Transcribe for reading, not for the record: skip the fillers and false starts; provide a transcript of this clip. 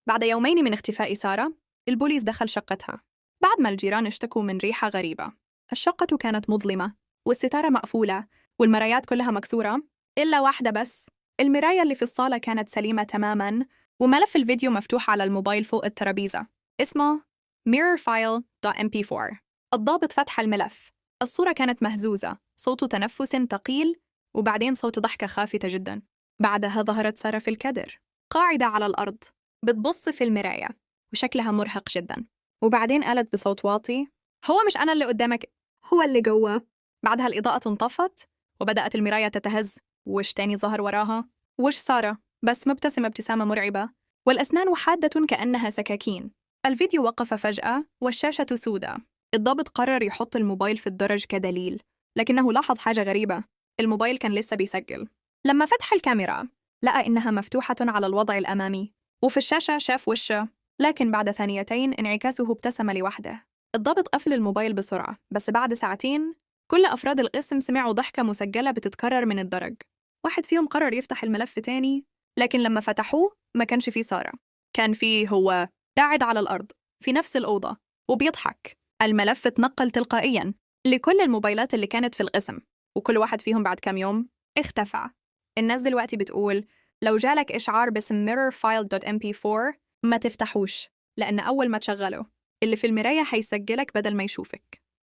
بعد يومين من اختفاء سارة، البوليس دخل شقتها بعد ما الجيران اشتكوا من ريحة غريبة. الشقة كانت مظلمة، والستارة مقفولة، والمرايات كلها مكسورة إلا واحدة بس. المراية اللي في الصالة كانت سليمة تماماً، وملف الفيديو مفتوح على الموبايل فوق الترابيزة، اسمه mirrorfile.mp4. الضابط فتح الملف. الصورة كانت مهزوزة، صوت تنفس ثقيل، وبعدين صوت ضحكة خافتة جدا. بعدها ظهرت سارة في الكادر، قاعدة على الأرض، بتبص في المراية، وشكلها مرهق جدا. وبعدين قالت بصوت واطي: هو مش أنا اللي قدامك، هو اللي جوه. بعدها الإضاءة انطفت وبدأت المراية تتهز. وش تاني ظهر وراها، وش سارة، بس مبتسمة ابتسامة مرعبة، والأسنان حادة كأنها سكاكين. الفيديو وقف فجأة والشاشة سوداء. الضابط قرر يحط الموبايل في الدرج كدليل، لكنه لاحظ حاجة غريبة: الموبايل كان لسه بيسجل. لما فتح الكاميرا لقى إنها مفتوحة على الوضع الأمامي، وفي الشاشة شاف وشه، لكن بعد ثانيتين انعكاسه ابتسم لوحده. الضابط قفل الموبايل بسرعة، بس بعد ساعتين كل أفراد القسم سمعوا ضحكة مسجلة بتتكرر من الدرج. واحد فيهم قرر يفتح الملف تاني، لكن لما فتحوه ما كانش فيه سارة، كان فيه هو قاعد على الأرض في نفس الأوضة وبيضحك. الملف اتنقل تلقائيا لكل الموبايلات اللي كانت في القسم، وكل واحد فيهم بعد كام يوم اختفى. الناس دلوقتي بتقول لو جالك إشعار باسم mirrorfile.mp4 ما تفتحوش، لأن أول ما تشغله اللي في المراية هيسجلك بدل ما يشوفك.